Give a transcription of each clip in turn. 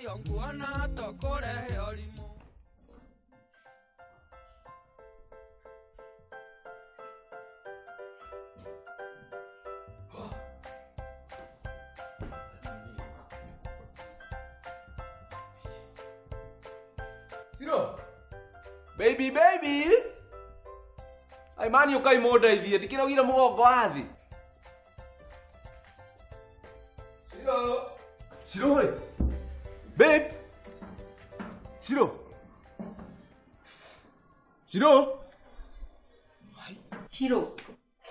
Kũgerio nguona to kũrehe ũrimũ. Ciro. Baby baby. Ai mani ukai mũndeithie ndikĩraugire mũgongo wa thĩ. Ciro. Ciro ĩ. Babe. Ciro. Ciro. Ciro.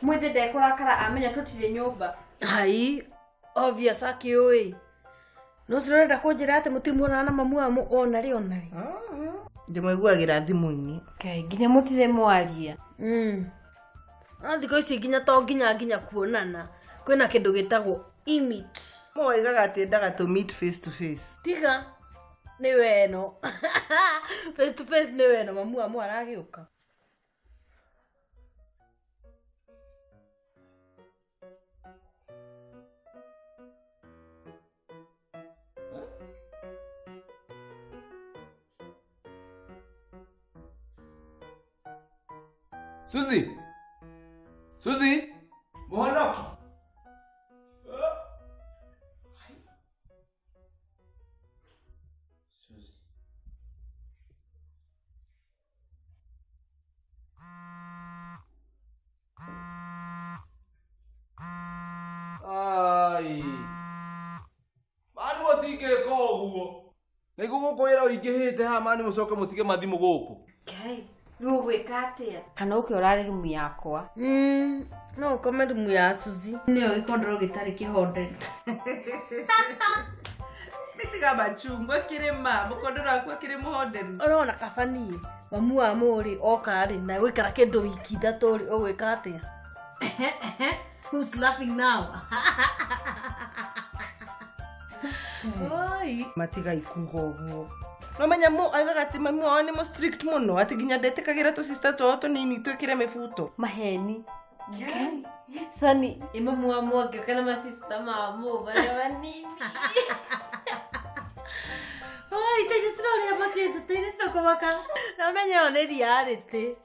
Mwithe ndekũrakara amenya tũtirĩ nyũmba. Hai, obvious akĩũĩ. No cirorenda kũnjĩra atĩ mũtimuonana na mamu wa ona rĩ ona rĩ. Ndĩmũiguagĩra thimũ-inĩ. Ngai nginya mũtirĩ mwaria. No thikũ ici nginya to nginya kuonana. Kwĩna kĩndũ gĩtagwo e-meet. Moigaga atĩ endaga to meet face to face. Tiga nĩ weno. Face to face nĩ weno mamu wa aragĩũka. Suzy! Suzy! Mũhonoki! Suzy. Ai. Mani mũtingĩka ũguo. Nĩguo gũkũ wĩra ũingĩhĩte haha mani mũcoke mũtige mathimũ gũkũ. Ngai. Rũgwĩka atĩa? Kana ũke ũrare rumu yakwa. No ũkome rumu ya Suzy. Nĩyo gĩkondoro gĩtarĩ kĩhonde. Nĩtiga machungwa kĩrĩ ma mũkondoro wakwa kĩrĩ mũhonderu. Ũrona kaba niĩ mamu wa mũrĩ oka rĩ na gũikara kĩndũ wiki ithatũ rĩ ũgwĩka atĩa? Who's laughing now? Oi. Matiga ikuga ũguo. No menya mo aigaga atĩ mami wao nĩ mo strict mũno atĩ nginya ndetĩkagĩra tũsista twao tũnini twĩkĩre mĩbuto. Maheni. Sani imamu wa mwangĩũka na masista mamo marĩa manini. Oi, teithia cira ũrĩa makĩte, teithia cira kũmaka. Na menya ĩyo nĩ reality.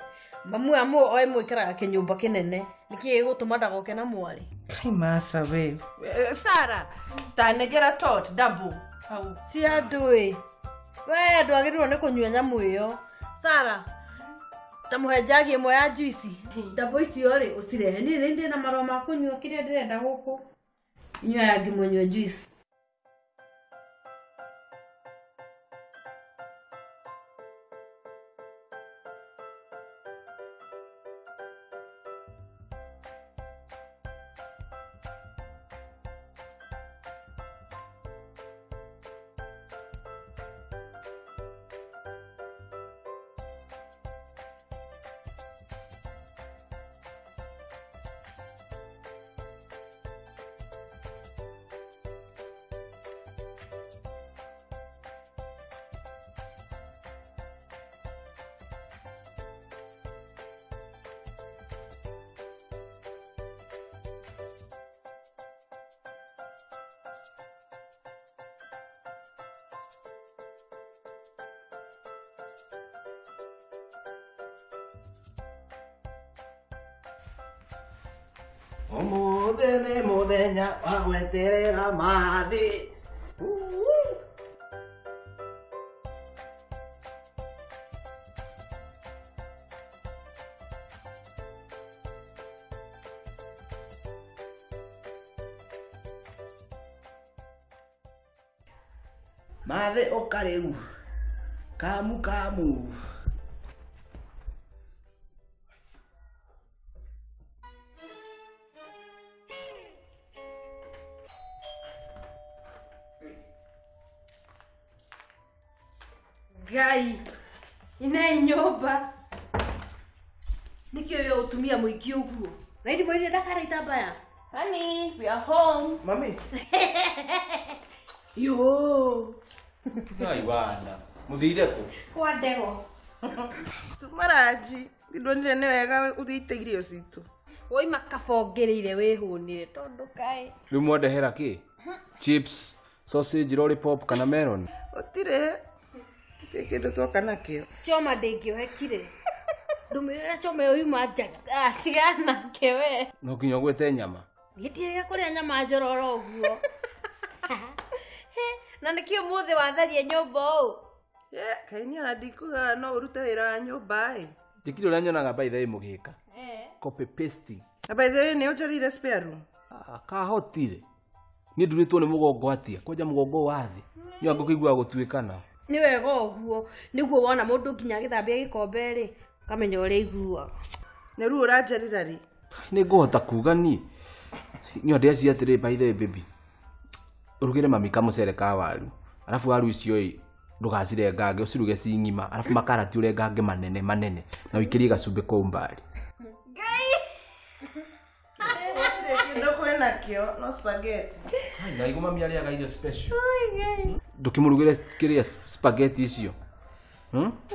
Mamu wa mũ oe mwĩkaraga kĩnyũmba kĩnene. Nĩkĩ gĩgũtũma ndagoke na mwarĩ? Kai masa we. Sara, tanegera tot double. Hau. Si andũ ĩ. We ndwagĩrĩirwo nĩ kũnyua nyamũ ĩyo. Sara, ta mũhe njagi ĩmwe ya juice. Ndabo icio rĩ ũcirehe. Niĩ nĩ ndĩ na marũa ma kũnyua kĩrĩa ndĩrenda gũkũ. Inyuĩ aya angĩ mũnyue juice. Ũmũthĩ nĩ mũthenya wa gweterera mathĩ. Mathĩ ũka rĩu. Kamu kamu. Ngai ine nyũmba nĩkĩ ũyũ ũtumia mũingĩ ũguo na indi mwĩrire ndakara itambaya. Honey, we are home. Mami. Yo. Ngai wana mũthire kũ? Kwa ndego. Tumaraji ndonire nĩ wega ũthiĩte irio citũ. Woima kabongereire wĩhũnire tondũ kaĩ. Rĩu mwandehera kĩ? Chips, Sausage, lollipop kana melon? Gũtirĩ. Gũtirĩ kĩndũ twoka nakĩo. Choma ndĩngĩohekire. Ndũmĩrĩra choma ĩyo yuma nja. Tigana nake we. No nginya ũgwĩte nyama. Niĩ ndirĩga kũrĩa nyama njororo ũguo. Na nĩkĩo ũmũthĩ watharia nyũmba ũũ? Kaĩ niĩ ona ndikugaga no ũrute wĩra wa nyũmba ĩ. Njĩkire ũrĩa nyonaga by the way mũgĩka. Copy pasting. Na by the way nĩ ũnjarĩire spare room? Kahotire. Niĩ ndurĩtwo nĩ mũgongo atĩa? Kwanja mũgongo wa thĩ. Niĩ anga ũkĩiguaga gũtuĩkana. Nĩ wega ũguo. Nĩguo wona mũndũ nginya agĩthambia gĩkombe rĩ, ũkamenya ũrĩa aiguaga. Na rĩu ũranjarĩra rĩ? Nĩ ngũhota kuga niĩ. Niĩ ndĩreciria atĩrĩ by the way baby. Ũrugĩre mami kamũcere ka waru. Arabu waru icio ĩ ndũgacirengange, ũciruge ci ng'ima. Arabu makarati ũrengange manene manene na ũikĩrie gacumbĩ kũu mbali. Ngai! Gũtirĩ kĩndũ kwĩnakĩo no spaghetti. Na igũ mami arĩaga irio special. Ndũkĩmũrugĩre kĩrĩa spaghetti icio.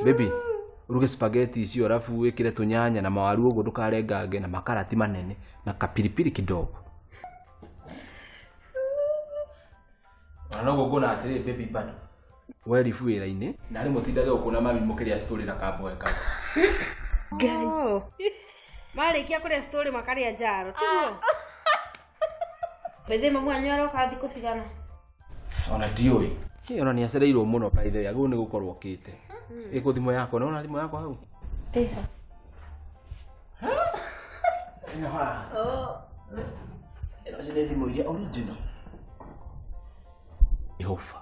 Baby, ũruge spaghetti icio arabu wĩkĩre tũnyanya na mawaru ũguo ndũkarengange na makarati manene na kapiripiri kidogo. Ona noguo nguona atĩrĩ baby bado. Weribu wĩra-inĩ na rĩ mũtindage gũkũ na mami mũkĩrĩa story na kamboe kau. Ngai. Marĩkia kũrĩa story makarĩa njaro, tiguo? Bethe mamu wanyu aroka thikũ cigana? Ona ndiũĩ. Ona nĩ acereirwo mũno by the way, agĩrĩirwo nĩ gũkorwo okĩte. Ĩkũ thimũ yakwa, nĩwona thimũ yakwa hau? Ĩha. Ĩno haha. Ĩno nĩ thimũ iria original. Jehova.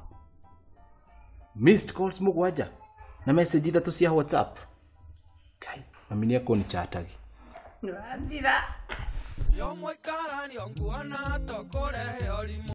Missed calls mũgwanja na message ithatũ cia WhatsApp. Kai, mami nĩ ekũnichatagi. Nĩwathira. Yo mũikara nĩo nguona tũkũrehe ũrimũ.